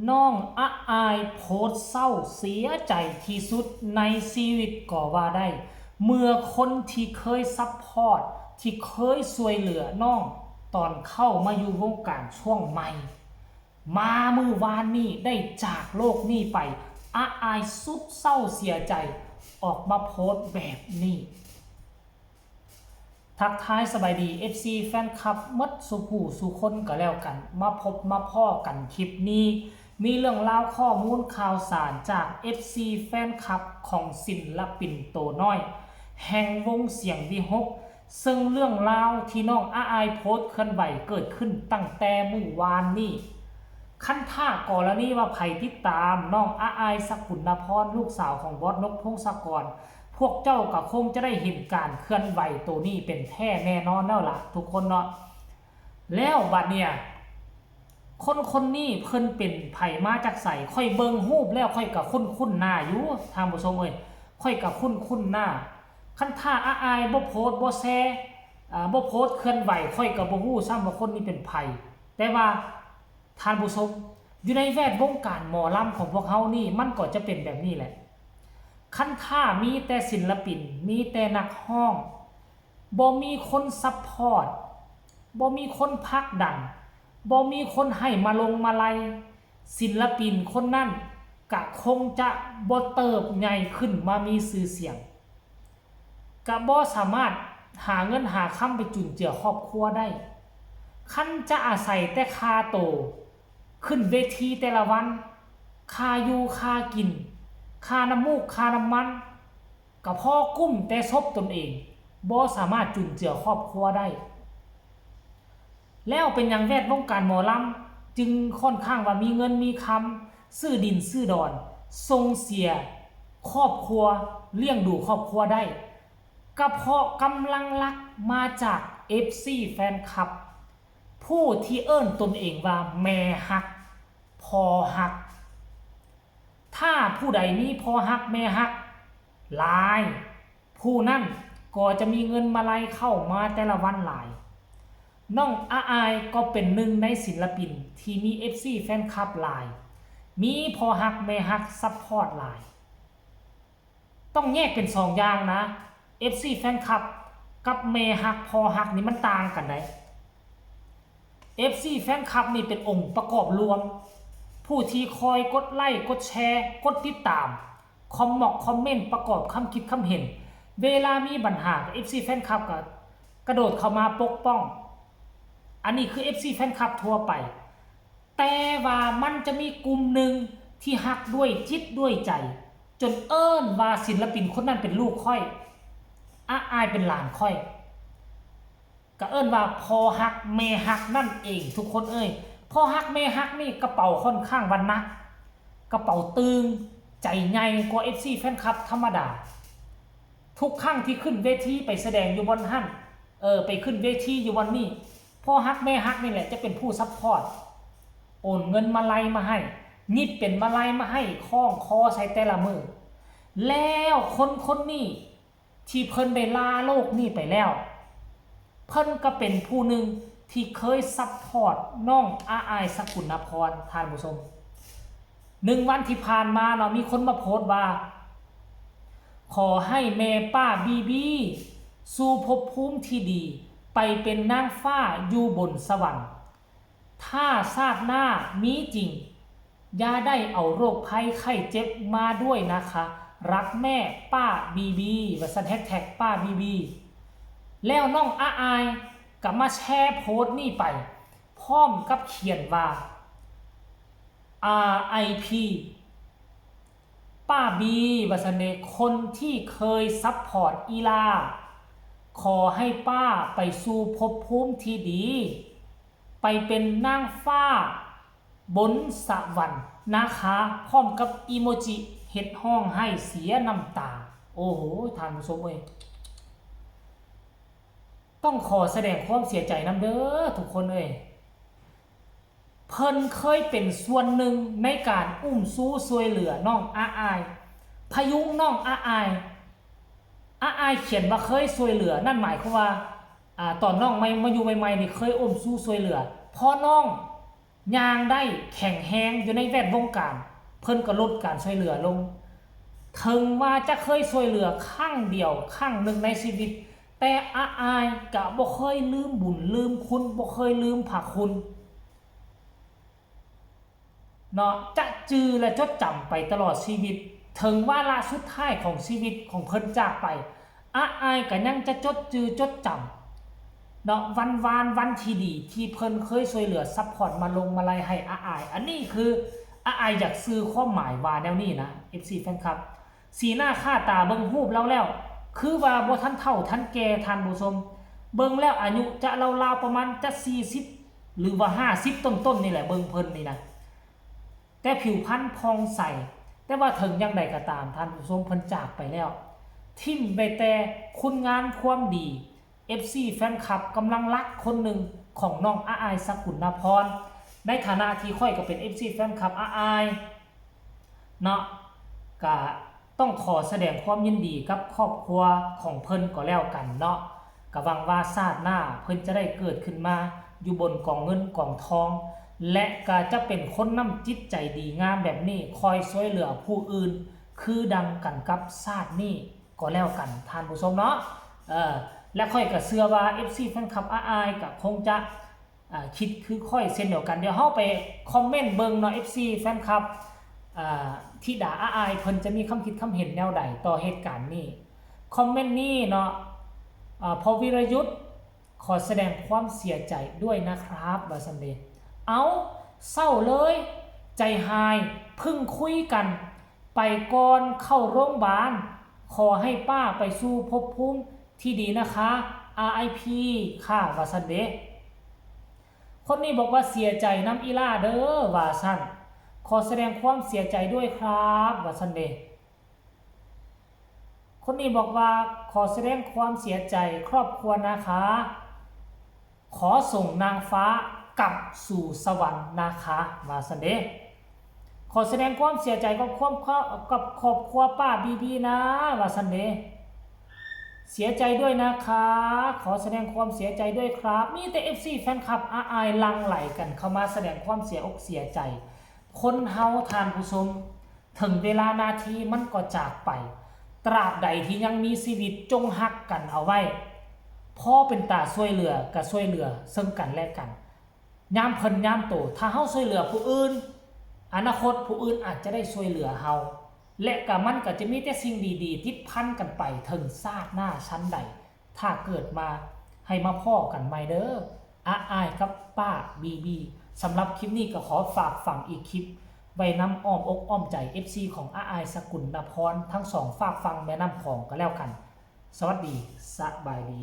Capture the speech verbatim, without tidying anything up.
น้องอะอายโพสต์เศร้าเสียใจที่สุดในชีวิตก็ว่าได้ เมื่อคนที่เคยซัพพอร์ต ที่เคยช่วยเหลือน้องตอนเข้ามาอยู่วงการช่วงใหม่ มามื้อวานนี้ได้จากโลกนี้ไป อะอายสุดเศร้าเสียใจ ออกมาโพสต์แบบนี้ ทักทายสบายดี เอฟซี แฟนคลับหมดสู่ผู้สู่คนก็แล้วกัน มาพบมาพ้อกันคลิปนี้ มีเรื่องราวข้อมูลข่าวสารจาก เอฟซี แฟนคลับของศิลปินโตน้อย แห่งวงเสียงวิหก ซึ่งเรื่องราวที่น้องอะอายโพสต์เคลื่อนไหวเกิดขึ้นตั้งแต่มื้อวานนี้ คันถ้ากรณีว่าไผติดตามน้องอะอายสกุลนพร ลูกสาวของบอสนกพงศกร พวกเจ้าก็คงจะได้เห็นการเคลื่อนไหวตัวนี้เป็นแท้แน่นอนแล้วล่ะทุกคนเนาะ แล้วบัดเนี่ย คนคนนี้เพิ่นเป็นไผมาจากไส ข้อยเบิ่งรูปแล้วข้อยก็คุ้นคุ้นหน้าอยู่ ท่านผู้ชมเอ้ย ข้อยก็คุ้นคุ้นหน้า คันถ้าอะอายบ่โพสต์บ่แชร์ อ่า บ่โพสต์เคลื่อนไหว ข้อยก็บ่ฮู้ซ้ำว่าคนนี้เป็นไผ แต่ว่า ท่านผู้ชม อยู่ในแวดวงการหมอลำของพวกเฮานี่ มันก็จะเป็นแบบนี้แหละ คันถ้ามีแต่ศิลปิน มีแต่นักร้อง บ่มีคนซัพพอร์ต บ่มีคนผลักดัน บ่มีคนให้มาลงมาลัย ศิลปินคนนั้นก็คงจะบ่เติบใหญ่ขึ้นมามีชื่อเสียง ก็บ่สามารถหาเงินหาคำไปจุนเจือครอบครัวได้ คันจะอาศัยแต่ค่าโต ขึ้นเวทีแต่ละวัน ค่าอยู่ค่ากิน ค่าน้ำมูกค่าน้ำมัน ก็พอกุ้มแต่ศพตนเอง บ่สามารถจุนเจือครอบครัวได้ แล้วเป็นหยังแวดวงการหมอลำจึงค่อนข้างว่ามีเงินมีคำ ซื้อดินซื้อดอน ส่งเสียครอบครัว เลี้ยงดูครอบครัวได้ ก็เพราะกำลังหลักมาจาก เอฟซี แฟนคลับ ผู้ที่เอิ้นตนเองว่าแม่ฮัก พ่อฮัก ถ้าผู้ใดมีพ่อฮักแม่ฮักหลาย ผู้นั้นก็จะมีเงินมาลัยเข้ามาแต่ละวันหลาย น้องอะอายก็เป็นหนึ่งในศิลปินที่มี เอฟซี แฟนคลับหลาย มีพ่อฮักแม่ฮักซัพพอร์ตหลาย ต้องแยกเป็นสองอย่างนะ เอฟซี แฟนคลับกับแม่ฮักพ่อฮักนี่มันต่างกันได๋ เอฟซี แฟนคลับนี่เป็นองค์ประกอบรวม ผู้ที่คอยกดไลค์กดแชร์กดติดตาม คอมมอกคอมเมนต์ประกอบคำคิดคำเห็น เวลามีปัญหากับ เอฟซี แฟนคลับก็กระโดดเข้ามาปกป้อง อันนี้คือ เอฟซี แฟนคลับทั่วไป แต่ว่ามันจะมีกลุ่มหนึ่งที่ฮักด้วยจิตด้วยใจ จนเอิ้นว่าศิลปินคนนั้นเป็นลูกข้อย อะอายเป็นหลานข้อย ก็เอิ้นว่าพ่อฮักแม่ฮักนั่นเองทุกคนเอ้ย พ่อฮักแม่ฮักนี่กระเป๋าค่อนข้างว่าหนัก กระเป๋าตึง ใจใหญ่กว่า เอฟซี แฟนคลับธรรมดา ทุกครั้งที่ขึ้นเวทีไปแสดงอยู่บ่อนหั่น เออ ไปขึ้นเวทีอยู่บ่อนนี้ พ่อฮักแม่ฮักนี่แหละจะเป็นผู้ซัพพอร์ต โอนเงินมาลัยมาให้ หยิบเป็นมาลัยมาให้คล้องคอใส่แต่ละมื้อ แล้วคนคนนี้ที่เพิ่นได้ลาโลกนี้ไปแล้ว เพิ่นก็เป็นผู้หนึ่งที่เคยซัพพอร์ตน้องอะอายสกุลนพร ท่านผู้ชม หนึ่งวันที่ผ่านมาเนาะ มีคนมาโพสต์ว่า ขอให้แม่ป้าบีบีสู่ภพภูมิที่ดี ไปเป็นนางฟ้าอยู่บนสวรรค์ ถ้าชาติหน้ามีจริง อย่าได้เอาโรคภัยไข้เจ็บมาด้วยนะคะ รักแม่ป้าบีบี ว่าซั่น แฮชแท็กป้าบีบี แล้วน้องอะอายก็มาแชร์โพสต์นี้ไป พร้อมกับเขียนว่า อาร์ไอพี ป้าบี ว่าซั่นเด้ คนที่เคยซัพพอร์ตอีหล่า ขอให้ป้าไปสู่ภพภูมิที่ดี ไปเป็นนางฟ้าบนสวรรค์นะคะ พร้อมกับอีโมจิเฮ็ดฮ้องไห้เสียน้ำตา โอ้โห ท่านผู้ชมเอ้ย ต้องขอแสดงความเสียใจนำเด้อทุกคนเอ้ย เพิ่นเคยเป็นส่วนหนึ่งในการอุ้มชูช่วยเหลือน้องอะอาย พยุงน้องอะอาย อะอายเขียนว่าเคยช่วยเหลือ นั่นหมายความว่า อ่า ตอนน้องไม่มาอยู่ใหม่ๆนี่เคยอุ้มชูช่วยเหลือ พอน้อง ย่างได้แข็งแฮงอยู่ในแวดวงการ เพิ่นก็ลดการช่วยเหลือลง ถึงว่าจะเคยช่วยเหลือครั้งเดียวครั้งหนึ่งในชีวิต แต่อาอายก็บ่เคยลืมบุญลืมคุณ บ่เคยลืมพระคุณ เนาะ จะจื่อและจดจำไปตลอดชีวิต ถึงวาระสุดท้ายของชีวิตของเพิ่นจากไป อาอายก็ยังจะจดจื่อจดจำ เนาะ วันวานวันที่ดีที่เพิ่นเคยช่วยเหลือซัพพอร์ตมาลงมาลัยให้อาอาย อันนี้คืออาอายอยากสื่อความหมายว่าแนวนี้นะ เอฟซี แฟนคลับ สีหน้าค่าตาเบิ่งรูปลาวแล้ว คือว่าบ่ทันเฒ่าทันแก่ท่านผู้ชม เบิ่งแล้วอายุจะราวๆประมาณจะสี่สิบ หรือว่าห้าสิบต้นๆนี่แหละ เบิ่งเพิ่นนี่นะ แต่ผิวพรรณผ่องใส แต่ว่าถึงอย่างใดก็ตามท่านผู้ชม เพิ่นจากไปแล้ว ถิ่มไปแต่คุณงามความดี เอฟซี แฟนคลับกำลังรักคนหนึ่งของน้องอาอายสกุลนพร ในฐานะที่ข้อยก็เป็น เอฟซี แฟนคลับอาอาย เนาะ ก็ต้องขอแสดงความยินดีกับครอบครัวของเพิ่นก็แล้วกันเนาะ ก็หวังว่าชาติหน้าเพิ่นจะได้เกิดขึ้นมาอยู่บนกองเงินกองทอง และก็จะเป็นคนนำจิตใจดีงามแบบนี้ คอยช่วยเหลือผู้อื่น คือดังกันกับชาตินี้ก็แล้วกันท่านผู้ชมเนาะ เออ และข้อยก็เชื่อว่า เอฟซี แฟนคลับอาอายก็คงจะ อ่า คิดคือข้อยเช่นเดียวกัน เดี๋ยวเฮาไปคอมเมนต์เบิ่งเนาะ เอฟซี แฟนคลับ อ่า ธิดาอาอายเพิ่นจะมีความคิดความเห็นแนวใดต่อเหตุการณ์นี้ คอมเมนต์นี้เนาะ อ่า พอวีรยุทธ ขอแสดงความเสียใจด้วยนะครับ ว่าซั่นเด้ เอ้า เศร้าเลย ใจหาย เพิ่งคุยกัน ไปก่อนเข้าโรงพยาบาล ขอให้ป้าไปสู่ภพภูมิที่ดีนะคะ อาร์ไอพี ค่ะ ว่าซั่นเด้ คนนี้บอกว่าเสียใจนำอีหล่าเด้อ ว่าซั่น ขอแสดงความเสียใจด้วยครับ ว่าซั่นเด้ คนนี้บอกว่าขอแสดงความเสียใจครอบครัวนะคะ ขอส่งนางฟ้ากลับสู่สวรรค์นะคะ ว่าซั่นเด้ ขอแสดงความเสียใจกับครอบครัว กับครอบครัวป้าบีบีนะ ว่าซั่นเด้ เสียใจด้วยนะคะ ขอแสดงความเสียใจด้วยครับ มีแต่ เอฟซี แฟนคลับอาอายหลั่งไหลกันเข้ามาแสดงความเสียอกเสียใจ คนเฮาท่านผู้ชม ถึงเวลานาทีมันก็จากไป ตราบใดที่ยังมีชีวิตจงฮักกันเอาไว้ พอเป็นตาช่วยเหลือก็ช่วยเหลือซึ่งกันและกัน ยามเพิ่นยามโต ถ้าเฮาช่วยเหลือผู้อื่น อนาคตผู้อื่นอาจจะได้ช่วยเหลือเฮา และก็มันก็จะมีแต่สิ่งดีๆติดพันกันไปถึงชาติหน้าชั้นใด ถ้าเกิดมาให้มาพ้อกันใหม่เด้อ อาอายกับป้าบีบี สำหรับคลิปนี้ก็ขอฝากฝังอีกคลิป ไว้นำอ้อมอกอ้อมใจ เอฟซี ของอาอายสกุลนพร ทั้งสองฟากฝั่งแม่น้ำของก็แล้วกัน สวัสดี สบายดี